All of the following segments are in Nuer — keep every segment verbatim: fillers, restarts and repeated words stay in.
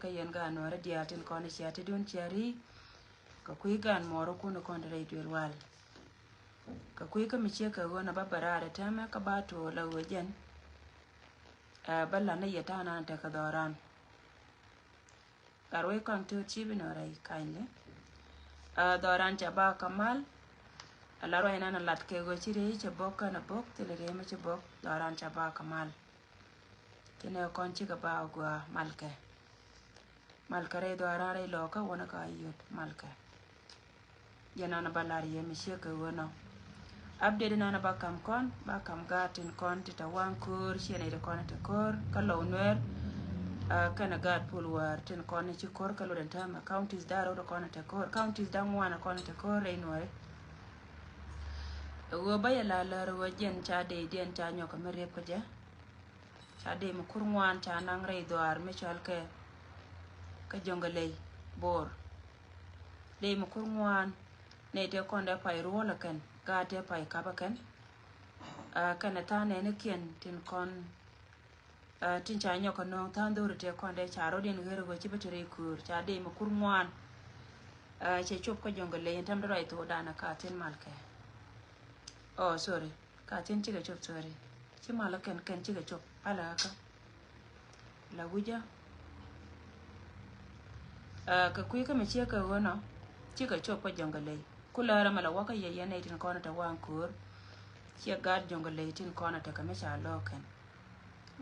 Kä yɛn gaat Nuäärä diaal tin kɔn i̱ cia te dun cia ri. Kɛ kui̱ gaat muɔɔrä kun kɔn te rɛy duël wal. Kɛ kui̱ kä mi ciek kɛ ɣöö na ba bɛ raar ɛ tɛmɛ kä ba tuɔɔk la ɣöö jɛn. Ɛ, ba lan ni yɛ ta̱a̱ nan tekɛ dhɔran. Gat wec kɔn ti ci bi nɔ rɛy kindly. Ɛ, dhɔran ca ba kɛ mal. Ala ruac nan a lat kɛ ɣöö ci rɛy cɛ bok kɛn a bok thilɛ rɛy mi ci bok dhɔran ca ba kɛ mal. Ti nɛ kɔn cikɛ ba gua malkɛ. Malkɛ rɛy dhɔaran rɛy lɔkä wänä ka yot malkɛ. Jɛ nan ba lar yɛ mi ciek kɛ ɣöö nɔ. Update nan ba kam kɔn, ba kam gaat tin kɔn ti ta waŋ ko̱r, ciɛ nɛ ti kɔn ti ko̱r, kä lɔw Nuɛr. Ɛ, kɛnɛ gaat pul wäär tin kɔn ci ko̱r kä lodɛ täämɛ. Counties da̱ŋ rɛw ti kɔn ti ko̱r, counties da̱ŋ ŋuan kɔn ti ko̱r rɛy Nuɛri. Ɛ ɣöö ba yɛ la lär ɣöö jɛn ca dee diɛn ca nyɔk mi riep kä jɛ. Ca dee mi kur ŋuan ca naŋ rɛy dhɔaar mi cɔal kɛ, kɛ Jɔŋgɛ Ley Bor. Dee mi kur ŋuan nɛy tëë kɔn dee pay ruɔl ɛ kɛn, gaat tëë pay kap ɛ kɛn. Ɛ, kɛnɛ tha̱a̱ŋ nɛɛni kiɛn tin kɔn, ɛ, tin ca nyɔk kɛ nööŋ tha̱a̱ŋ dho̱ri tëë kɔn dee ca rɔ̱diɛn ɣer ɛ ɣöö ci bä te rɛy köör. Ca dee mi kur ŋuan. Ɛ, cɛ cop kä Jɔŋgɛ Ley in tɛm dee ruac thokdan ɛ ka thin malkɛ. Oh, sorry. Ka thin cikɛ cop, sorry. Ci malä kɛn, kɛn cikɛ cop. Ala kä. La wi̱cä. Ɛ, kɛ kui̱ kä mi ciek kɛ ɣöö nɔ. Cikɛ cop kä Jɔŋgɛ Ley. Ku lärä mɛ la wakä yɛ yɛn nɛy tin kɔn ɛ te waŋ ko̱r. Ciɛ gaat Jɔŋgɛ Ley tin kɔn ɛ te kɛ mi ca lɔɔk kɛn.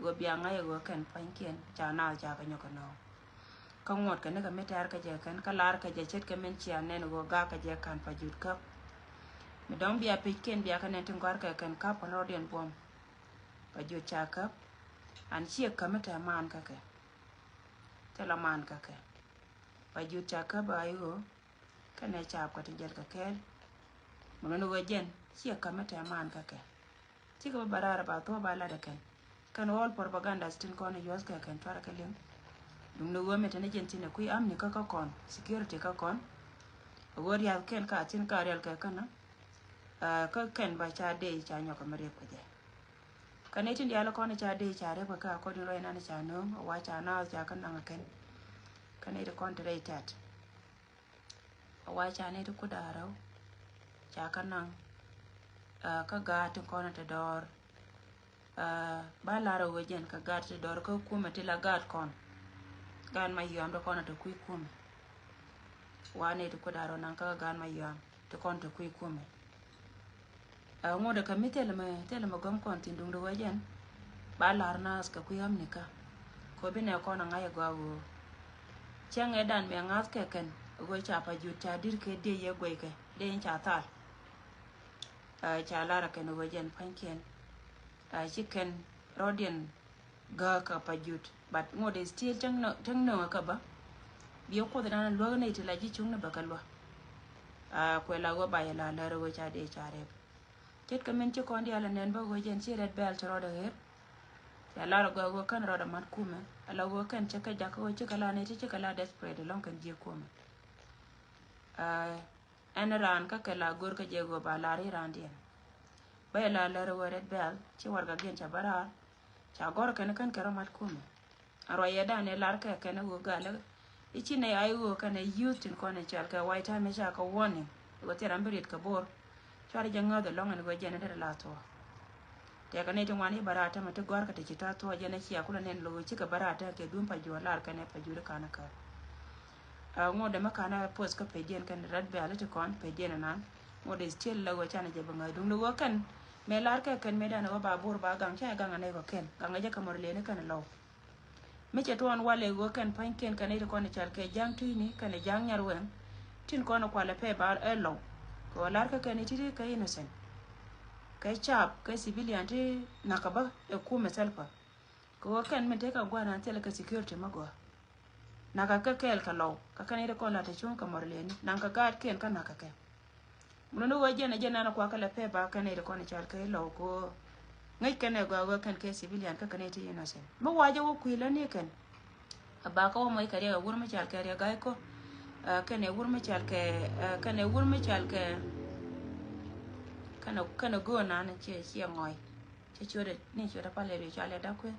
Ɣöö bia ŋa̱c ɛ ɣöö kɛn pua̱nykiɛn ca naath ca kɛ nyɔk kɛ nɔɔk. Kä ŋuɔ̱t kɛ ni kɛ mi tɛ̈r kɛ jɛ kɛn, kä lar kɛ jɛ ce̱tkɛ min cia nɛn ɣöö gak kɛ jɛ ka̱n Pajut käp. Mi dɔ̱ŋ bia peckiɛn bia kɛ nɛn tin gɔ̱a̱r kɛ kɛn ka̱p kɔn rɔ̱diɛn buɔ̱m. Pajut ca käp. An ciɛ käp mi te man kä kɛ. Thilɛ man kä kɛ. Pajut ca käp a i̱ ɣöö kɛnɛ caap kɛ tin jɛl kɛ kɛɛl. Mi luni ɣöö jɛn ciɛ käp mi te man kä kɛ. Cikɛ bä bä raar ba thuɔ̱k ba lat ɛ kɛn. Kɛn all propagandas tin kɔn i̱ yuɔth kɛ kɛn cuarɛ kɛ liŋ. Duŋni ɣöö mi teni jɛn thin ɛ kui̱ amni kä kä kɔn, security kä kɔn. Ɛ ɣöö riath kɛn ka thin ka rial kɛ kɛn. Ɛ, kä kɛn ba ca dee ca nyɔk kɛ mi riep kɛ jɛ. Kɛn i̱ tin diaal kɔn ca dee ca riep kɛ kɛ a kɔn in ruac nan ca nööŋ, ɛ wa ca naath ca kä naŋ ɛ kɛn. Kɛn i̱ ti kɔn ti rɛy tɛt. A wa ca ni ti ku da̱a̱ rɛw. Ca kä naŋ. Ɛ, kä gaat tin kɔn te dɔɔr. Ɛ, ba lar a wee jɛn kä gaat ti dɔɔr kä kumɛ ti la gaat kɔn. Gaat ma yɔam ti kɔn te kui̱ kumɛ. Wa ni ti ku da̱a̱ rɛw naŋ kä gaat ma yɔam ti kɔn te kui̱ kumɛ. Ɛ, ŋuɔ̱t ɛ kä mi thilɛ mi, thilɛ mi gɔm kɔn thin duŋdi wee jɛn. Ba lar naath kɛ kui̱ amni kä. Kɛ bi nɛ kɔn a ŋa̱c ɛ gɔaa ɣöö. Cäŋ ɛ dan mi ŋa̱th kɛ kɛn, ɣöö ca Pajut ca di̱t kɛ diɛ yɛ guɛy kɛ, diɛ in ca thal. Ɛ, ca lar ɛ kɛn ɣöö jɛn pa̱nykiɛn. Ɛ, ci kɛn rɔ̱diɛn gääk kä Pajut. But ŋuɔ̱t ɛ still täŋ nöŋ, täŋ nöŋ ɛ kä bä. Biɛ kuoth dan luäk nɛy ti la ji̱ cuŋ ni bä kä luäk. Ɛ, kuɛ la ɣöö ba yɛ la lär ɣöö ca dee ca rɛp. Ce̱tkɛ min ci kɔn diaal ɛ nɛn bä ɣöö jɛn ci Red Belt rɔɔdɛ ɣer. Cɛ lar ɛ gɔaa ɣöö kɛn rɔɔdɛ mat kumɛ. Ala ɣöö kɛn cɛ kɛ jak ɣöö cikɛ la nɛy ti cikɛ la desperate ɛlɔ̱ŋ kɛn ji̱ kumɛ. Ɛ, ɛn raan kä kɛ la go̱r kä jɛ ɣöö ba lar i̱ raandiɛn. Bä yɛ la lär ɣöö Red Belt ci warɛgakiɛn ca bä raar. Ca gɔ̱r kɛn kɛn kɛ rɔ mat kumɛ. A ruac yɛ dan ɛ lar kɛ kɛn ɛ ɣöö galɛ. I̱ ci nɛ a i̱ ɣöö kɛn ɛ youth tin kɔn ɛ cɔal kɛ white army ca kɛ warning. Ɣöö thil ram bi riet kɛ Bor. Cuarɛ jɛ ŋäth ɛlɔ̱ŋ ɛn ɣöö jɛn ɛ derɛ la thuɔ̱ɔ̱. Tɛkɛ nɛy ti ŋuan i̱ bä raar tämɛ ti gɔ̱a̱r kɛ ti ci ta̱a̱ thuɔ̱ɔ̱ jɛn ɛ cia kulɛ nɛn lo̱k cikɛ bä raar tɛk kɛ duun Pajut lar kɛn ɛ Pajut ɛ ka̱n ɛ kä. Ɛ, ŋuɔ̱t dɛ mi ka̱n ɛ post kä pecdiɛn kɛn Red Belt ti kɔn pecdiɛn ɛnan. Ŋuɔ̱t dɛ still la ɣöö canɛ jɛ bä ŋäth duŋ ni ɣöö kɛn mëë lar kɛ kɛn mëë dan ɛ ɣöö ba Bor ba gaŋ ca ɛ gaŋ ɛ nɛy kɔ kɛn gaŋ ɛ jɛ kä mɔr lëëni kɛn ɛ lɔw. Mi cɛ tuɔɔn walɛ ɣöö kɛn pa̱nykiɛn kɛn i̱ ti kɔn i̱ cal kɛ ja̱ŋ tui̱ni kɛn i̱ ja̱ŋ nyar wɛŋ. Tin kɔn i̱ kualɛ pɛy ba ɛ lɔw. Kɛ ɣöö lar kä kɛn i̱ ti̱ti̱ kɛ innocent. Kɛ caap kɛ civilian ti nakä bä ɛ kumɛ Salva. Kɛ ɣöö kɛn min tekɛ gua̱a̱th nan thilɛ kɛ security mä gɔaa. Nakä kɛ kɛɛl kɛ lɔw kä kɛn i̱ ti kɔn la te cuŋ kɛ mɔr lëëni naŋ kɛ gaatkiɛn kä nakä kɛ. Mun ni wä jɛn ɛ jɛn nan kuakä lɛ pɛ ba kɛn ɛ ri kɔn ɛ cal kɛ ilɔw ko. Ŋäc kɛn ɛ gɔaa wä kɛn kɛ civilian kä kɛn ɛ ti innocent. Mi wacɛ wä kui̱ lä ni kɛn. A ba kä wä mɔc kɛ riɛk ɛ wur mi cal kɛ riɛk ga̱y ko. Ɛ, kɛn ɛ wur mi cal kɛ, ɛ, kɛn ɛ wur mi cal kɛ. Kɛn ɛ, kɛn ɛ go̱o̱r nan ciɛ, ciɛ ŋɔc. Cɛ ciötdɛ, ni ciötdɛ palɛ ri cal ɛ da̱k kueth.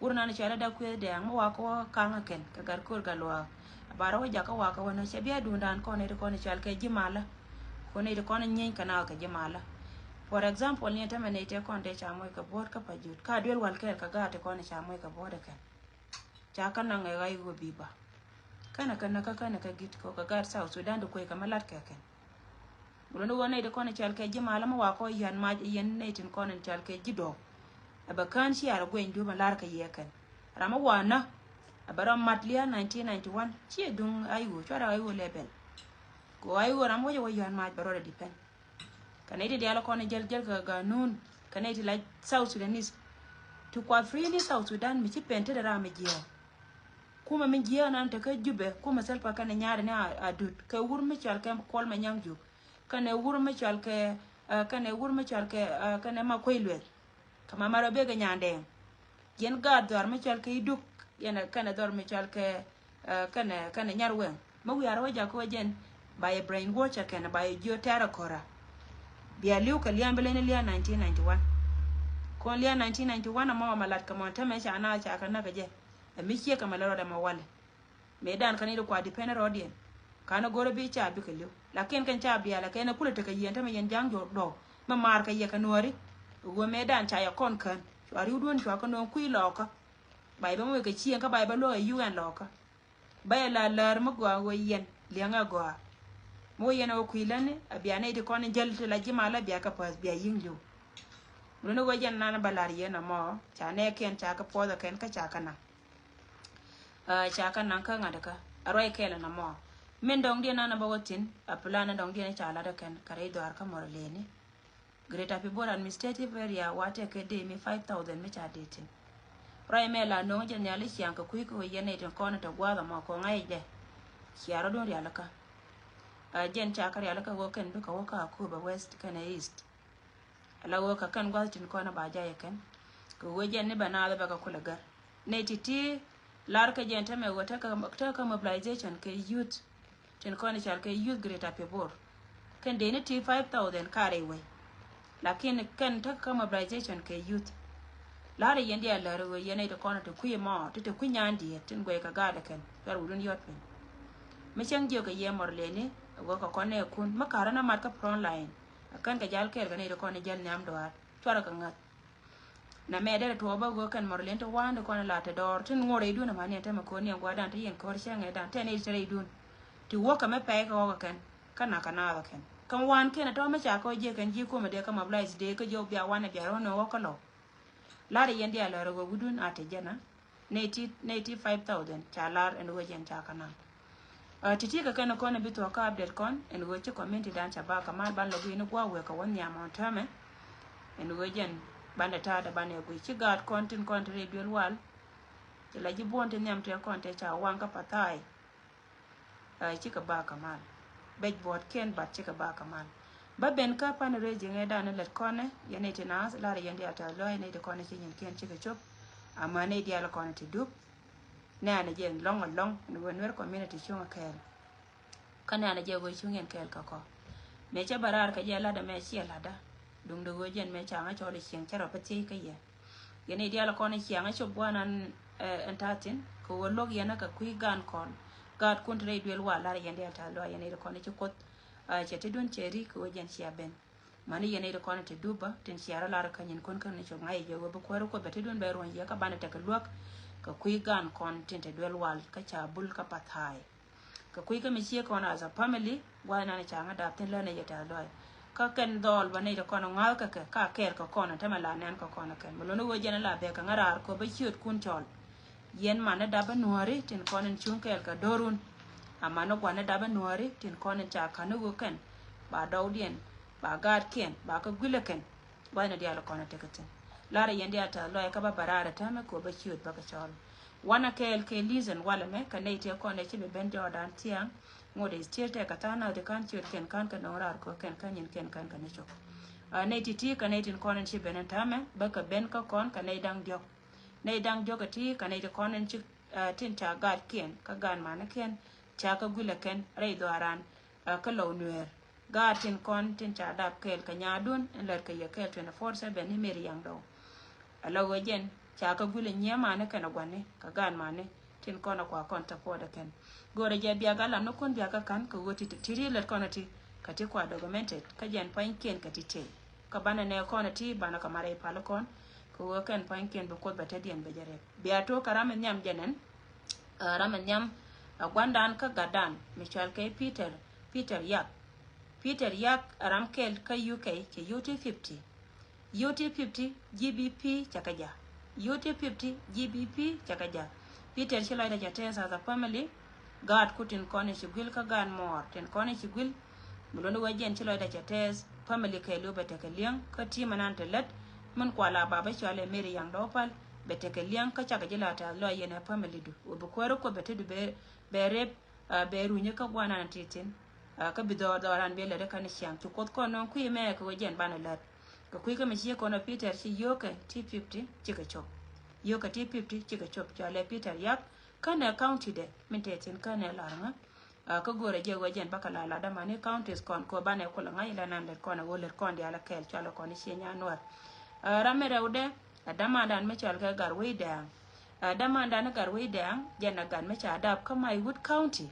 Wur nan cɔal a dak kueth dɛɛŋ mi wakɔ wä kaŋ a kɛn kɛ gat ko̱r gat luaak. A barɛ wä jakä wakɔ wä nä cɛ bia duundan kɔn iti kɔn cɔal kɛ jimalä. Kɔn iti kɔn nyieeny kɛ naath kɛ jimalä. For example ni tɛmɛ ni tɛ kɔn tɛ ca moc kɛ buɔt kä pa jut ka duel wal kɛɛl kɛ gaat ti kɔn ca moc kɛ buɔt kɛn. Ca kä naŋ ɛ ɣa̱c ɣöö bi ba kɛnɛ kɛ näkä kɛnɛ kɛ git kɛ kɛ gaat South Sudan di kuec kɛ mi lat kɛ kɛn. Wulä ni ɣöö nɛy ti kɔn i̱ cɔal kɛ ji̱ malä mi wa kɔ yän mac i̱ yɛn nɛy tin kɔn i̱ cɔal kɛ ji̱ dɔɔk. Ɛ bɛ kään ciaar ɛ gueny duɔ̱p ɛ lar kɛ yɛ kɛn. Ram mi wa nä ɛ bɛ rɔ mat lia̱a̱ nineteen ninety one ciɛ duŋ I O, cuarɛ I O level. Kɛ I O ram wecɛ wä yän mac bɛ rɔ dɛ depend. Kɛ nɛy ti diaal kɔn i̱ jäl jäl kɛ ganun kɛ nɛy ti la South Sudanese. Ti kua free ni South Sudan mi ci pen tetdɛ ram mi jiääk. Kumɛ mi jiääk nan tekä Jubɛ, kumɛ Salva kɛnɛ nyaarɛ ni a, a dut. Kɛ wur mi cɔal kɛ Kuɔl Manyang Juuk. Kɛnɛ wur mi cɔal kɛ, ɛ, kɛnɛ wur mi cɔal kɛ, ɛ, kɛnɛ Makuei Lueth. Kɛ ma marɔ bekɛ nyandɛɛŋ. Yɛn gaat dhɔr mi cɔal kɛ Iduk, yɛn kɛnɛ dhɔr mi cɔal kɛ, ɛ, kɛnɛ, kɛnɛ Nyarwɛŋ. Mi wiarɛ wä jakä wä jɛn, ba yɛ brainwash kɛnɛ, ba yɛ jiö tɛrɛ kora. Bia li̱w kɛ lia̱a̱ bi leny ni lia̱a̱ nineteen ninety one. Kɔn lia̱a̱ nineteen ninety one amɔ ma lat kɛ mɔn tämɛ ca na ca kɛ näk kɛ jɛ. Ɛ mi ciek kɛ mɛ lɛ rɔɔdɛ mɛ walɛ. Mëëdan kä ni di kua depend rɔɔdiɛn. Kan a go̱rä bi ca bikɛ li̱w. Lakin kɛn ca bialɛ kɛn a kulɛ tekɛ yiɛn tämɛ yɛn ja̱ŋ jɔk dɔɔk. Mɛ maar kɛ yɛ kɛ nuääri. Ɣöö mëëdan ca yɛ kɔn kän. Cua ri̱wduɔ̱n cua kä no̱o̱ŋ kui̱ lɔɔkä. Ba yɛ bä mi wekɛ cieŋ kä ba yɛ bä luɔk ɛ U N lɔɔkä. Ba yɛ la läär mi gɔaa ɣöö yɛn liɛŋɛ gɔaa. Mi wä yɛn ɛ wä kui̱ läni a bia nɛy ti kɔn in jäl ti la ji̱ malä bia kɛ päth bia yi̱ŋ li̱w. Luni ɣöö jɛn nan ba la̱r yɛn ɛmɔ ca nɛɛkiɛn ca kɛ puɔth ɛ kɛn kä ca kɛ naŋ. Ɛ, ca kä naŋ kä ŋa̱t kä a ruac kɛɛl ɛn amɔ. Min dɔŋdiɛn an a bä wä thi̱n a plan dɔŋdiɛn ca lat ɛ kɛn kɛ rɛy dhɔaar kä mɔr leni. Greater Pibor Administrative Area wa tɛk kɛ dee mi five thousand mi ca dee thi̱n. Ruac mɛ la no̱o̱ŋ jɛ nhial i̱ ciaŋ kɛ kui̱ kɛ wee yɛn nɛy tin kɔn in te gua̱a̱th amɔ kɛ ŋa̱c jɛ. Cia rɔ̱dun rialikä. Ɛ, jɛn ca kä rialikä wä kɛn bikɛ wä kä Akobo West kɛnɛ East. Ala ɣöö kɛ kɛn gua̱th tin kɔn ba jay ɛ kɛn. Kɛ ɣöö jɛn ni bɛ naath bɛ kɛ kulɛ gär. Nɛy ti̱ti̱ lar kɛ jɛn tämɛ ɣöö tekɛ, tekɛ mobilization kɛ youth. Tin kɔn i̱ cal kɛ youth Greater Pibor. Kɛn dee ni ti five thousand karɛ i̱ wec. Lakin kɛn tekɛ mobilization kɛ youth. Lar i̱ yɛn diaal lär ɣöö yɛn nɛy ti kɔn ti kui̱ mɔ, ti ti kui̱ nyan diet, tin guɛy kɛ gaat ɛ kɛn. Cuar wudun yɔt piny. Mi cäŋ jiök kɛ yɛ mɔr leni, ɣöö kɛ kɔn nɛ kun. Mi karä na mat kä front line. A kän kɛ jal kɛɛl kɛ nɛy ti kɔn i̱ jäl nhiam dɔaar. Cuarɛ kɛ ŋäth. Na mɛ derɛ tuɔɔk bä ɣöö kɛn mɔr leni ti waan ti kɔn i̱ la ti dɔɔr. Tin ŋuɔr rɛydun amäni ɛn tämɛ ko̱r ni ɛn gua̱dan ti yɛn ko̱r cäŋ ɛ dan. Tɛ nɛy ti rɛydun. Ti wäkɛ mɛ pɛy kɛ ɣɔk ɛ kɛn. Kä nak kɛ naath ɛ kɛn. Kɛn waan kɛn ɛ tɔ̱ mɛ ca kɛ ɣɔk jiɛ kɛn ji̱ kumɛ dee kä mobilize dee kä jiɛ wä bia wanɛ bia rɔ̱ ni ɣɔk kä lɔw. Lar i̱ yɛn diaal lär ɛ ɣöö wudun a te jɛn a. Nɛy ti, nɛy ti five thousand ca lar ɛn ɣöö jɛn ca kɛ naŋ. Ɛ, ti̱ti̱ kɛ kɛn kɔn ɛ bi thuɔ̱k kä update kɔn ɛn ɣöö ci community dan ca ba kɛ mal ban lɔ gui̱n i̱ gua̱a̱k wëë kɛ wä nhiam ɔn täämɛ. Ɛn ɣöö jɛn ban dɛ ta̱a̱dɛ ban ɛ gui̱c ci gaat kɔn tin kɔn te rɛy duel wal. Ci la ji̱ buɔ̱n ti nhiam tëë kɔn tëë ca waŋ kä Pathai. Ɛ, cikɛ ba kɛ mal. Bec buɔ̱tkiɛn bat cikɛ ba kɛ mal. Bä ben kä fundraising ɛ dan lät kɔnɛ yɛn nɛy ti naath lar yɛn diaal tɛth lɔ̱ɔ̱c nɛy ti kɔnɛ ci nyinkiɛn cikɛ cop. Ama nɛy diaal kɔnɛ ti dup. Nɛ̈ɛ̈nɛ jɛ lɔ̱ŋ ɛlɔ̱ŋ ni ɣöö Nuer community cuŋ ɛ kɛɛl. Kä nɛ̈ɛ̈nɛ jɛ ɣöö cuŋ yɛn kɛɛl kä kɔ. Mëë cä bä raar kɛ jɛ latdä mɛ ciɛ latdä. Duundɛ ɣöö jɛn mɛ ca ŋä cɔl i̱ cieŋ cä rɔ bä thiec kä yɛ. Yɛn i̱ diaal kɔn i̱ ciaŋ i̱ cop gua̱a̱r nan, ɛ, ɛn ta̱thi̱n kɛ ɣöö luɔ̱k yɛn ɛ kɛ kui̱ gaan kɔn. Gaatkun te rɛy duel wal lar yɛn diaal ta̱a̱ luaak yɛn i̱ kɔn i̱ ci Kuoth. Ɛ, cɛ tetdun cɛ ri̱k kɛ ɣöö jɛn cia ben. Mäni yɛn i̱ kɔn i̱ te dup bä tin cia rɔ lar kä nyin kun kä ni cop ŋa̱c i̱ jɛ ɣöö bi kuäär Kuoth bɛ tetdun bɛ ruɔ̱ny yɛ kä banɛ tekɛ luäk. Kɛ kui̱ gaan kɔn tin te duel wal kä ca bul kä Pathai. Kɛ kui̱ kä mi cie kɔn as a family, gua̱th nan ca ŋä dap thin länɛ yɛ tɛth lɔc. Kä kɛn dhɔl bä nɛy ti kɔn ŋa̱th kɛ kɛ, ka kɛɛl kɛ kɔn, tämɛ la nɛn kɛ kɔn kɛn. Mɛ luni ɣöö jɛn la bɛ kɛ ŋä raar kɔ bä ciöt kun cɔl. Yɛn man ni dap bä nuääri, tin kɔn in cuŋ kɛɛl kɛ do̱run. A man ni gua̱n ni dap bä nuääri, tin kɔn in ca ka̱n ni ɣöö kɛn. Ba dɔwdiɛn, ba gaatkiɛn, ba kɛ guilɛ kɛn. Gua̱thni diaal kɔn a tekɛ thi̱n. Larɛ yɛn diaal tɛth lɔaac kä bä bä raar ɛ täämɛ kɛ ɣöö bä ciöt bä kɛ cɔl. Wanɛ kɛɛl kɛ listen walɛ mɛ kɛ nɛy tëë kɔn ɛ ci bi ben jɔɔdan thia̱a̱ŋ. Ŋot ɛ still tɛk kɛ tha̱a̱ŋ nath ti ka̱n ciöt kɛn ka̱n kɛ no̱o̱ŋ raar kɛ ɣöö kɛn ka̱n nyin kɛn ka̱n kɛ ni cop. Ɛ, nɛy ti̱ti̱ kɛ nɛy tin kɔn ɛn ci ben ɛn täämɛ bä kɛ ben kä kɔn kɛ nɛy da̱ŋ diɔ̱k. Nɛy da̱ŋ diɔ̱k ɛ ti kɛ nɛy ti kɔn ɛn ci, ɛ, tin ca gaatkiɛn kä gaatmanikiɛn ca kɛ guilɛ kɛn rɛy dhɔaaran. Ɛ, kä Lɔw Nuɛɛr. Gaat tin kɔn tin ca dap kɛɛl kɛ nyaadun in lät kɛ yɛ kɛɛl twenty four seven ni meri yaŋ dɔw. Ɛ la ɣöö jɛn Ca kɛ guil ɛ nyiee mani kɛnɛ gua̱ni kɛ gaan mani tin kɔn ɛ kua kɔn support ɛ kɛn. Go̱o̱rɛ jɛ bia gal lam ni kun bia kɛ ka̱n kɛ ɣöö ti ti ri lät kɔn ɛ ti kɛ ti kua documented kä jɛn pua̱nykiɛn kɛ ti tey. Kä banɛ nɛ kɔn ɛ ti banɛ kɛ marɛ ipal kɔn kɛ ɣöö kɛn pua̱nykiɛn bi Kuoth bɛ te diɛn bɛ jɛ rɛp. Bia tok kɛ ram in nhiam jɛ nɛn, ɛ, ram in nhiam, ɛ, gua̱ndan kä gatdan mi cual kɛ Peter, Peter Yak. Peter Yak ɛ ram kɛl kä U K cɛ U T fifty. U T fifty G B P cɛ kɛ ja̱. U T fifty G B P cɛ kɛ ja̱. Peter ci lɔcdɛ cɛ tɛth as a family. Gaat ku tin kɔn i̱ ci guil kä gaat muɔɔr tin kɔn i̱ ci guil. Mi luɔ̱n i̱ wee jɛn ci lɔcdɛ cɛ tɛth family kɛɛliw bɛ tekɛ li̱eŋ kä ti̱i̱m ɛnan te lät. Min kua la baba cɔal ɛ Mary Yaŋ Dɔw Pal bɛ tekɛ li̱eŋ kä cakɛ ji̱ la tɛth lɔc yɛn ɛ family du. Wee bi kuäär i̱ Kuoth bɛ te du bɛ, bɛ rep, ɛ, bɛ runyä kä guanan ti thi̱n. Ɛ, kä bi dhɔɔr dhɔɔran bi lät kä ni ciaŋ ci Kuoth kɔn nöŋ kui̱ mɛ kɛ wee jɛn banɛ lät. Kɛ kui̱ kä mi ci kɔn ɛ Peter ci yio̱o̱kɛ T fifty cikɛ cop. Yio̱o̱kɛ T fifty cikɛ cop cɔalɛ Peter Yak. Känɛ county dɛ min te thi̱n känɛ lar ŋä. Ɛ, kä go̱o̱rɛ jɛ wee jɛn bakɛ la lat dämani counties kɔn kɛ banɛ kulɛ ŋa̱c ilɛ nan lät kɔn ɛ wee lät kɔn diaal ɛ kɛɛl cɔalɛ kɔn i̱ cie nyan nuäär. Ɛ, ram mi rɛwdɛ ɛ dämandan mi cɔal kɛ Gatwec Dɛŋ. Ɛ, dämandan ni Gatwec Dɛŋ jɛn ɛ gat mi ca dap kä Maiwut County.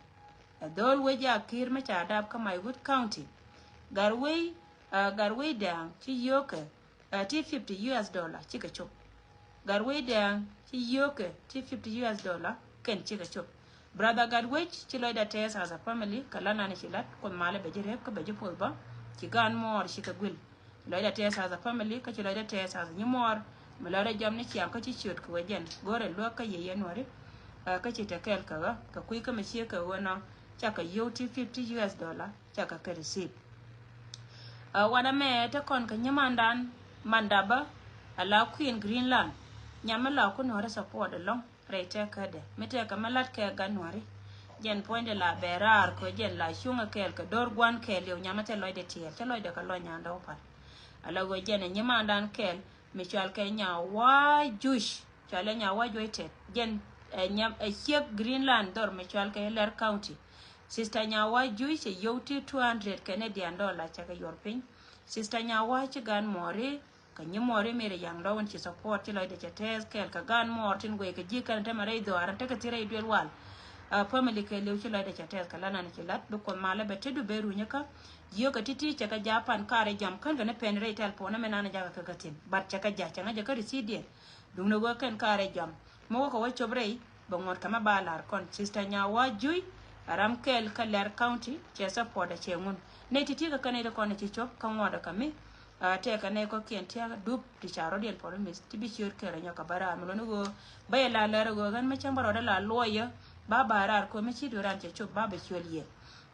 Ɛ dho̱l wec a ki̱i̱r mi ca dap kä Maiwut County. Gatwec, ɛ, Gatwec Dɛŋ ci yio̱o̱kɛ, ɛ, T fifty U S dollar cikɛ cop. Gatwec Dɛŋ ci yio̱o̱kɛ T fifty U S dollar kɛn cikɛ cop. Brother Gatwec ci lɔcdɛ tɛth as a family kɛ la nan ci lat Kuoth malɛ bɛ ji̱ rep kä bɛ ji̱ puɔth bä. Ci gaan muɔɔr cikɛ guil. Ci lɔcdɛ tɛth as a family kä ci lɔcdɛ tɛth as a nyimuɔɔr. Mi lɔcdɛ jɔm ni ciaŋ kä ci ciöt kɛ wee jɛn go̱o̱rɛ luäk kä yɛ yɛn wäri. Ɛ, kä ci te kɛɛl kɛ ɣä kɛ kui̱ kä mi ciek kɛ ɣöö nɔ cakɛ yio̱w T fifty U S dollar cakɛ kɛ receipt. Ɛ, wanɛ mɛ te kɔn kɛ nyimandan mandabä a la kui̱n Greenland. Nyam mi la ku nuɔ̱ɔ̱rɛ support ɛlɔ̱ŋ. Rɛy tɛkädɛ mi tɛkɛ mi la̱t kɛ gat nuäri. Jɛn puɔ̱nydɛ la bɛ raar kɛ jɛn la cuŋɛ kɛɛl kɛ do̱r gua̱n kɛɛliw nyamä tɛ lɔcdɛ tiɛɛl tɛ lɔcdɛ kɛ lɔc nyandɛ wä pal. Ala ɣöö jɛn ɛ nyimandan kɛɛl mi cual kɛ Nyawa Juc, cual ɛ Nyawa Juc tɛt jɛn ɛ nyam ɛ ciek Greenland dhɔr mi cual kɛ Lɛr County. Sister Nyawa Juc ɛ yio̱w ti two hundred Canadian dollar cɛ kɛ yuɔr piny. Sister Nyawa ci gan muɔri. Kä nyi muɔri Mary Yaŋ Dɔw in ci support ci lɔcdɛ cɛ tɛth kɛɛl kɛ gan muɔr tin guey kɛ ji̱ kɛn temɛ rɛy dhuaar in tekɛ thi rɛy duel wal. A family kɛɛliw ci lɔcdɛ cɛ tɛth kɛ lanan ci lat bi Kuoth malɛ bɛ te du ben runyä kä. Jiök kɛ ti̱ti̱ cɛ kɛ Japan karɛ jam kän kɛ ni pɛn rɛy tɛl puɔnä mɛ nan jakä kɛ kɛ thi̱n. But cɛ kɛ ja̱ cɛ ŋa̱ jɛ kä receipt diɛn. Duŋdɛ wee kɛn karɛ jam. Mi wä kɛ wä cop rɛy bɛ ŋuɔ̱t kɛ mɛ ba lar kɔn. Sister Nyawa Juc a ram kɛɛl kä Lɛr County cɛ support a cɛ ŋun. Nɛy ti̱ti̱ kɛ kɛn nɛy ti kɔn ci cop kä ŋuɔ̱t a kɛ mi. A tɛkɛ nɛy kɔ̱kiɛn tiak dup ti ca rɔ̱diɛn promise ti bi ciöt kɛɛl rɛ nyɔk kɛ bä raar mi luɔ̱ni ɣöö bä yɛ la lɛr ɣöö ɣän mi cäŋ bä rɔɔdɛ la luɔyä. Ba ba raar kɛ ɣöö mi ci dueran cɛ cop ba bɛ ciöl yɛ.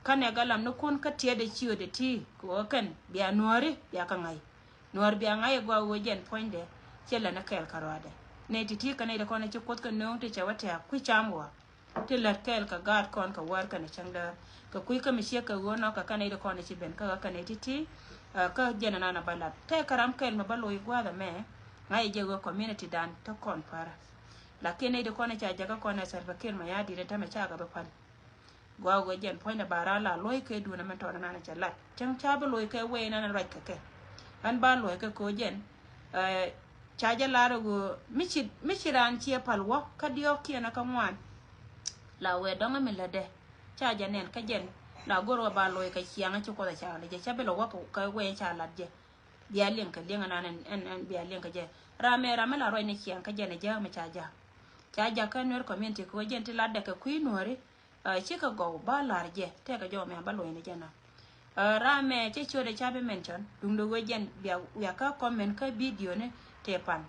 Kä nɛ galam ni kun kä tiɛtdɛ ciötdɛ ti kɛ ɣöö kɛn bia nuääri bia kä ŋa̱c. Nuäär bia ŋa̱c ɛ gɔaa ɣöö jɛn puɔ̱nydɛ ciɛ lɛn ɛ kɛɛl kɛ rɔɔdɛ. Nɛy ti̱ti̱ kɛ nɛy ti kɔn ɛ ci Kuoth kɛ nööŋ ti cɛ wä tɛ̈ɛ̈k kui̱ cam ɣɔaa. Ti lät kɛɛl kɛ gaat kɔn kɛ wäär kɛnɛ cäŋ däär kɛ kui̱ kä mi ciek kɛ ɣöö nɔ kɛ kɛn nɛy ti kɔn ɛ ci ben kä ɣä kɛn nɛy ti̱ti̱. Kä jɛn ɛnan ɛ bä lat tɛk kä ram kɛl mi bä lo̱c gua̱a̱th ɛmɛ. Ŋa̱c ɛ jɛ ɣöö community dan te kɔn pärä. Lakin nɛy ti kɔn ɛ ca jakä kɔn ɛ Salva Kiir Mayardit ɛn tämɛ cakɛ bi päl. Gɔaa ɣöö jɛn puɔ̱nydɛ ba raan la luɔ̱c kɛ duundɛ mɛn tɔɔt ɛnan cɛ lat cäŋ ca bi lo̱c kɛ wee ɛnan ruac kɛ kɛ. Ɣän ba luɔ̱c kɛ ko̱ jɛn ca jɛ lar ɣöö mi ci mi ci raan ciɛ pal wä kä diɔ̱ɔ̱k kiɛn kä ŋuan. La wee dɔ̱ŋ mi lätdɛ ca jɛ nɛn kä jɛn la go̱r wä ba lo̱c kɛ ciaŋ ci Kuoth ɛ ca lat jɛ ca bi lɛ wä kɛ wee ca lat jɛ. Bia liŋ kɛ liŋ ɛnan ɛn ɛn bia liŋ kɛ jɛ. Ram mɛ ram mi la ruac ni ciaŋ kä jɛn ɛ jääk mi ca ja̱. Ca ja̱ kä Nuer community kɛ wee jɛn ti latdɛ kɛ kui̱ Nuääri. Cikɛ gɔw ba la̱r jɛ tɛkɛ jɔw mɛ ba luɔ̱ny ni jɛ na. Ram mɛ cɛ ciötdɛ ca bi mention duundɛ wee jɛn bia wiakä comment kä video ni tëë pan.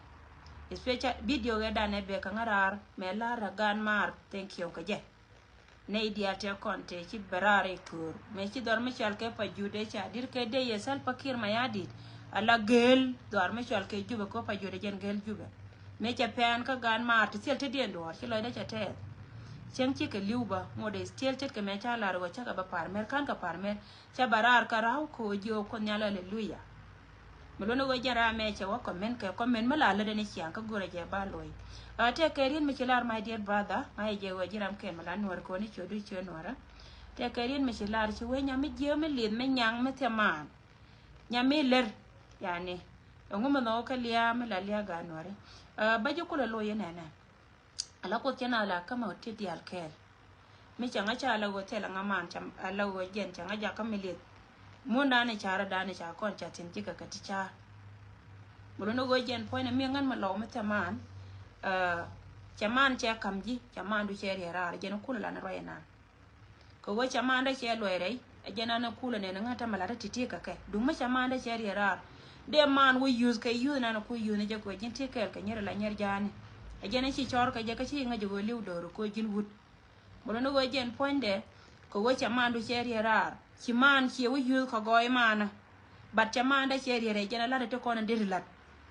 Especial video wee danɛ bɛ kä ŋä raar mɛ la̱r ɛ gaan maar thank you kɛ jɛ. Nɛy diaal tëë kɔn tëë ci bɛ raar ɛ köör mɛ ci dhɔr mi cɔal kɛ pa jut ɛ ca di̱t kɛ dee yɛ Salva Kiir Mayardit. Ala gëël dhɔr mi cɔal kɛ Jubɛ kɛ pa jut ɛ jɛn gëël Jubɛ. Mëë cɛ pɛn kä gaan maar ti thil tetdiɛn duɔ̱ɔ̱r ci lɔcdä cɛ tɛɛth. Cieŋ cikɛ li̱w bä ŋot dee thil tet kɛ mëë ca lar ɣöö cakɛ bä pa̱r mɛr ka̱n kɛ pa̱r mɛr. Cɛ bä raar kä ra̱w kɛ ɣöö jiök Kuoth Nhial aleluya. Mi luɔ̱n ɣöö jɛn ram mɛ cɛ wä comment kɛ comment mi la lätdä ni ciaŋ kä go̱rɛ jɛ ba lo̱c. Tëëkɛ riet mi ci lar my dear brother ŋa̱c jɛ ɣöö ji̱ ram kɛn mi la nuɔ̱ɔ̱r kɛ ɣöö ni ciötdu ciöt nuɔ̱ɔ̱rä. Tëëkɛ riet mi ci lar ci wee nyam mi jiääk mi lieth mi nyaŋ mi thiamaan. Nyam mi lär yani. Ɛŋu mi nhɔk kä lia̱a̱ mi la lia̱a̱ gaat nuɔ̱ɔ̱ri. Ɛ, bä ji̱ kulɛ lo̱c inɛnɛ. Ala Kuoth cɛ na la kämɛ ti diaal kɛɛl. Mi cɛ ŋa ca ala ɣöö thilɛ ŋa man ca ala ɣöö jɛn cɛ ŋa jakä mi lieth. Mun dani ca rɔ dani ca kɔn ca thi̱n ji̱ kɛ kɛ ti ca̱a̱r. Mɛ luni ɣöö jɛn puɔ̱nynɛ mi ŋän mi lɔw mi thɛ man. Ɛ, cɛ man cɛ ka̱m ji̱, cɛ man du cɛ riɛ raar, jɛn kulɛ lan ruac inan. Kɛ ɣöö cɛ mandä cɛ luɔc rɛy, ɛ jɛn an ɛ kulɛ nɛn ŋä tämɛ la̱t ti̱ti̱ kɛ kɛ. Duŋ mi cɛ mandä cɛ riɛ raar. Dee man wä yuth kɛ yuth nan ɛ ku yuth ni jɛ kɛ ɣöö ji̱n ti kɛɛl kɛ nyier la nyier ja̱a̱ni. Ɛ jɛn ɛ ci cɔr kɛ jɛ kä ci ŋäc ɛ ɣöö li̱w do̱r kɛ ɣöö ji̱n wut. Mɛ luni ɣöö jɛn puɔ̱nydɛ, kɛ ɣöö cɛ man du cɛ riɛ raar. Ci man ciɛ wä yuth kɛ gɔɔy manä. But cɛ mandä cɛ riɛ rɛy jɛn ɛ la̱t ɛ ti kɔn in deri la̱t.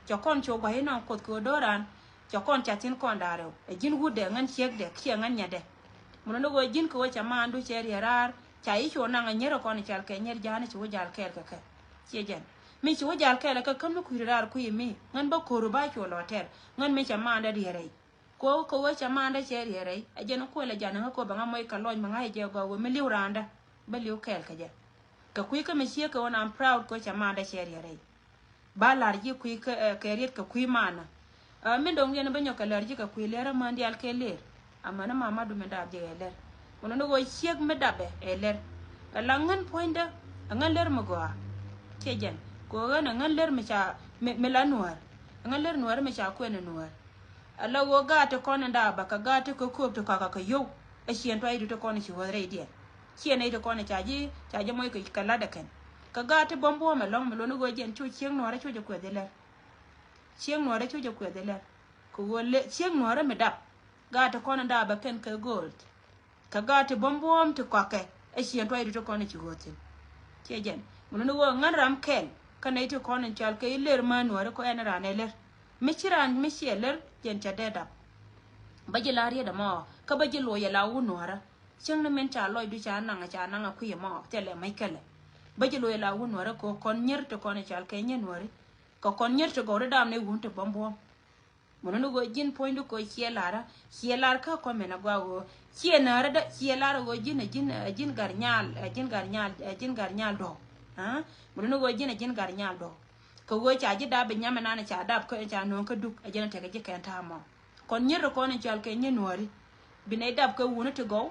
Cɛ kɔn cu gua̱c inɔŋ Kuoth kɛ ɣöö do̱ran. Cɛ kɔn ca thi̱n kɔn da̱a̱r rɛw. Ɛ ji̱n wutdɛ ŋän ciekdɛ kiɛ ŋän nyɛtdɛ. Mɛ luni ɣöö ji̱n kɛ ɣöö cɛ mandu cɛ riɛ raar. Ca i̱ cu naŋ ɛ nyier ɛ kɔn i̱ cal kɛ nyier ja̱a̱n i̱ ci wä jal kɛɛl kɛ kɛ. Ciɛ jɛn. Mi ci wä jal kɛɛl kɛ kä mi kui̱ri raar kui̱ mi. Ŋän bä ko̱ru ba cu lɔ tɛr. Ŋän mi cɛ mandä riɛ rɛy. Kɛ ɣöö, kɛ ɣöö cɛ mandä cɛ riɛ rɛy. Ɛ jɛn kuël ɛ jan ŋä kɛ ɣöö bɛ ŋa mɔc kɛ lɔc mi ŋa̱c ɛ jɛ gɔaa ɣöö mi li̱w raandä. Bä li̱w kɛɛl kɛ jɛ. Kɛ kui̱ kä mi ciek kɛ ɣöö I'm proud kɛ ɣöö cɛ mandä cɛ riɛ rɛy. Ba la̱r ji̱ kui̱ kɛ, ɛ, kɛ riet kɛ kui̱ manä. Ɛ, min do̱ŋ yɛn bä nyɔk kɛ la̱r ji̱ kɛ kui̱ lɛr amäni diaal kɛ lɛr. Amäni mama du min daap ji̱ kɛ lɛr. Mɛ luni ɣöö ciek mi dapɛ ɛ lɛr. Ɛ la ŋän puɔ̱nydä, ɛ ŋän lɛr mi gɔaa. Ciɛ jɛn. Kɛ ɣöö ɣän ɛ ŋän lɛr mi ca, mi, mi la nuäär. Ɛ ŋän lɛr nuäär mi ca kuɛn ɛ nuäär. Ala ɣöö gaat ti kɔn in daabä kɛ gaat ti kä kööp ti kɔakä kɛ yio̱w. Ɛ ciɛn tuacdu ti kɔn in ci ɣöth rɛydiɛn. Ciɛn nɛy ti kɔn in ca ji̱, ca ji̱ mɔc kɛ, kɛ la̱t ɛ kɛn. Kɛ gaat ti buɔ̱m buɔ̱ɔ̱m ɛlɔ̱ŋ mi luɔ̱n i̱ ɣöö jiɛn cu ciek nuɔ̱ɔ̱rä cu jɛ kuɛth ilɛr. Ciek nuɔ̱ɔ̱rä cu jɛ kuɛth ilɛr. Kɛ ɣöö lɛ, ciek nuɔ̱ɔ̱rä mi dap. Gaat ti kɔn in daabä kɛn kɛ gold. Kɛ gaat ti buɔ̱m buɔ̱ɔ̱m ti kɔakɛ. Ɛ ciɛn tuacdu ti kɔn in ci ɣöth thi̱n. Ciɛ jɛn. Mi luɔ̱n i̱ ɣöö ŋän ram kɛl. Kä nɛy ti kɔn in cɔal kɛ i̱ lɛr mä nuɔ̱ɔ̱rä kɛ ɛn raan ɛ lɛr. Mi ci raan mi ciɛ lɛr jɛn ca dee dap. Bä ji̱ la riet ɛmɔ kä bä ji̱ loc ɛ la wun nuɔ̱ɔ̱rä. Cäŋ ni min ca lɔcdu ca naŋ ca naŋ a kui̱ ɛmɔ thilɛ mac kɛlɛ. Bä ji̱ loc ɛ la wun nuɔ̱ɔ̱rä kɛ kɔn nyier ti kɔn cal kɛ nyier nuɔ̱ɔ̱ri. Kɛ kɔn nyier ti gɔw ti dam ni wun ti buɔ̱m buɔ̱m. Mɛ ni ɣöö ji̱n puɔ̱nydu kɛ ciɛ lar, ciɛ lar kä kɔmɛn a gɔaa ɣöö ciɛ nääri dä, ciɛ lar ɣöö ji̱n ɛ ji̱n, ɛ ji̱n gar nyal, ɛ ji̱n gar nyal, ɛ ji̱n gar nyal dɔ̱k. Mɛ ni ɣöö ji̱n ɛ ji̱n gar nyal dɔ̱k. Kɛ ɣöö ca ji̱ dap bi nyam ɛnan ca dap kä ca nööŋ kä duk, ɛ jɛn ɛ tekɛ ji̱ kɛn ta̱a̱ mɔ. Kɔn nyier ti kɔn in cɔal kɛ nyier nuääri. Bi nɛy dap kɛ wuni ti gɔw,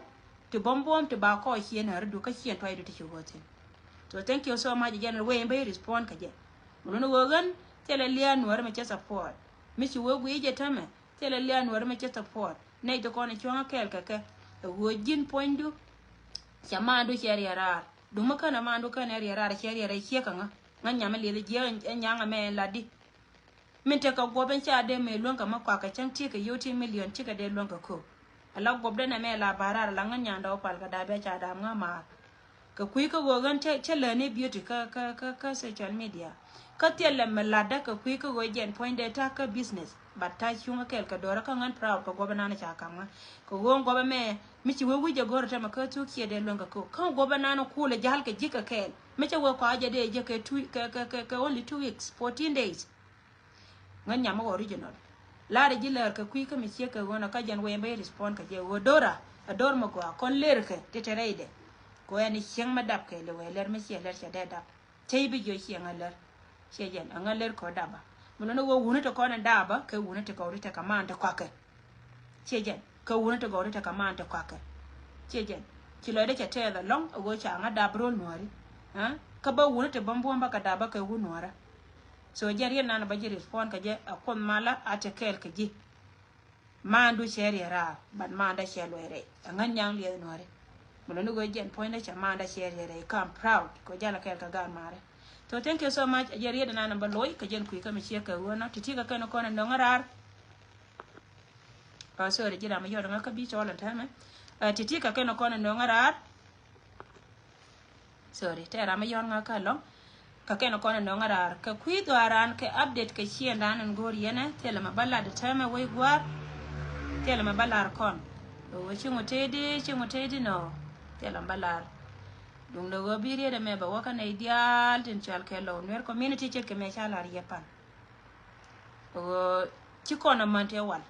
ti buɔ̱m buɔ̱m ti ba kɔɔc ciɛ nääri duk kä ciɛ tuacdu ti ci ɣöö thi̱n. So thank you so much, ɛ jɛn ɛ wee in bä i̱ respond kɛ jɛ. Mɛ ni ɣöö ɣän thilɛ lia̱a̱ nuääri mɛ cɛ support. Mi ci wee guiy jɛ tämɛ, thilɛ lia̱a̱ nuääri mɛ cɛ support. Nɛy ti kɔn in cuɔ̱ŋ ɛ kɛɛl kɛ kɛ. Ɛ ɣöö ji̱n puɔ̱nydu. Cɛ maandu cɛ riɛ raar. Duŋ mi känɛ maandu känɛ riɛ raar cɛ riɛ rɛy ciek kɛ ŋä. Ŋä nyam mi lieth jiɛ ɛ nyaŋ ɛmɛ latdi. Min tekɛ guɔp in ca dee mëë luäŋ kɛ mi kuak kɛ cäŋ tiek kɛ yio̱w ti million cikɛ dee luäŋ kɛ köök. Ala guɔp den ɛmɛ la ba̱a̱ raar ala ŋän nyaŋ dɔw pal kɛ da̱a̱ bia ca da̱a̱m ŋä maar. Kɛ kui̱ kä ɣöö ɣän cä, cä läni beauty kä, kä, kä, kä social media. Kä thilɛ mi latdä kɛ kui̱ kä ɣöö jɛn puɔ̱nydɛ ta̱a̱ kä business. But ta̱a̱ cuŋä kɛɛl kɛ do̱rä kä ɣän proud kɛ guɔpä nan ca kam ŋä. Kɛ ɣöö guɔpä mɛ mi ci wee wi̱c jɛ go̱rä tämɛ kä thuk ciɛ dee luäŋ kɛ köök. Kä guɔpä nan kulɛ ja̱l kɛ ji̱ kɛ kɛɛl. Mi cä wee kɔakä jɛ dee jɛ kɛ two, kɛ, kɛ, kɛ, kɛ only two weeks, fourteen days. Ŋän nyam mi wä original. La̱rä ji̱ lär kɛ kui̱ kä mi ciek kɛ ɣöö nɔ kä jɛn wee bä i̱ respond kɛ jɛ ɣöö do̱ra. Ɛ do̱r mi gɔaa kɔn lër kɛ ti te rɛydɛ. Kɛ ɣöö ɛn i̱ cieŋ mi dap kɛ lɛ wee lär mi ciɛ lär cɛ dee dap. Cä i̱ bi jiö cieŋ ɛ lär. Ciɛ jɛn ɛ ŋän lär kɛ ɣöö dapä. Mi luni ɣöö wuni ti kɔn in dapä kɛ wuni ti kɔw ti te kɛ maan ti kɔakɛ. Ciɛ jɛn kɛ wuni ti gɔw ti te kɛ maan ti kɔakɛ. Ciɛ jɛn ci lɔcdä cɛ tɛɛth ɛlɔ̱ŋ ɛ ɣöö ca ŋä dap ro̱l nuääri. Kä bä wuni ti buɔ̱m buɔ̱m bä kɛ dap bä kɛ wun nuäärä. So jɛn riet nan bä ji̱ respond kɛ jɛ ɛ Kuoth malä a te kɛɛl kɛ ji̱. Maandu cɛ riɛ raar, but maandä cɛ luɔc rɛy. Ɛ ŋän nyaŋ liɛth nuääri. Mi luni ɣöö jɛn puɔ̱nydä cɛ maandä cɛ riɛ rɛy, kä I'm proud kɛ jalä kɛɛl kɛ gaat maarä. So thank you so much. Ɛ jɛn riet nan bä loc kɛ jɛn kui̱ kä mi ciek kɛ ɣöö nɔ ti̱ti̱ kɛ kɛn kɔn ɛ nöŋä raar. Ɔ, sorry, ji̱ ram mi yɔt ŋa kä bi cɔl ɛn täämɛ. Ɛ, ti̱ti̱ kɛ kɛn kɔn ɛ nöŋä raar. Sorry, tɛ ram mi yɔt ŋa kä lɔŋ. Kɛ kɛn kɔn ɛ nöŋä raar. Kɛ kui̱ dhɔaaran kɛ update kɛ ciëŋdan ɛn go̱o̱r yɛnɛ, thilɛ mɛ bä lat täämɛ wec gua̱a̱r. Thilɛ mɛ bä lar kɔn. Ɣöö ci ŋut tëëdi, ci ŋut tëëdi nɔ. Thilɛ mɛ bä lar. Duŋdɛ ɣöö bi riet ɛmɛ bɛ wä kä nɛy diaal tin cɔal kɛ Lɔw Nuer community ce̱tkɛ mɛ ca lar yɛ pan. Ɣöö ci kɔn amäni tëë wal.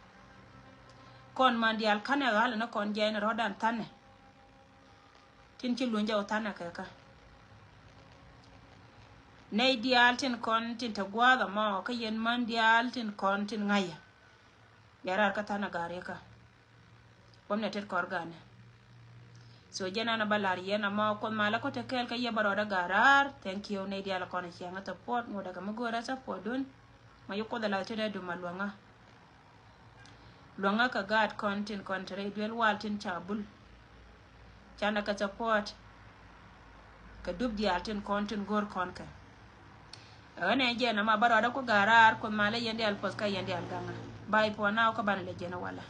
Kɔn man diaal känɛ ɣa̱l ni kɔn jiɛc ni rɔ̱dan tha̱nɛ. Tin ci luny jɛ wä tha̱nɛ kɛ kä. Nɛy diaal tin kɔn tin te gua̱a̱th ɛmɔ kä yɛn män diaal tin kɔn tin ŋa̱cä. Bia raar kä thanɛ gaar yɛ kä. Kuɔm nɛ tet kɔr ganɛ. So jɛn an a ba lar yɛn amɔ Kuoth malä kɔ te kɛɛl kä yɛ ba rɔɔdä gaar raar. Thank you nɛy diaal kɔn a ciaŋä support ŋot a kɛ mi go̱o̱rä support dun. Ma yi Kuoth a lath tetdä dum a luäŋä. Luäŋä kɛ gaat kɔn tin kɔn te rɛy duel wal tin ca bul. Canɛ kɛ support. Kɛ dup diaal tin kɔn tin go̱o̱r kɔn kɛ. Ɛ ɣän ɛ jɛn amɔ ba rɔɔdä ku gaar raar Kuoth malä yɛn diaal puɔth kä yɛn diaal gaŋä. Bye for now kä banɛ lɛ jɛn a walä.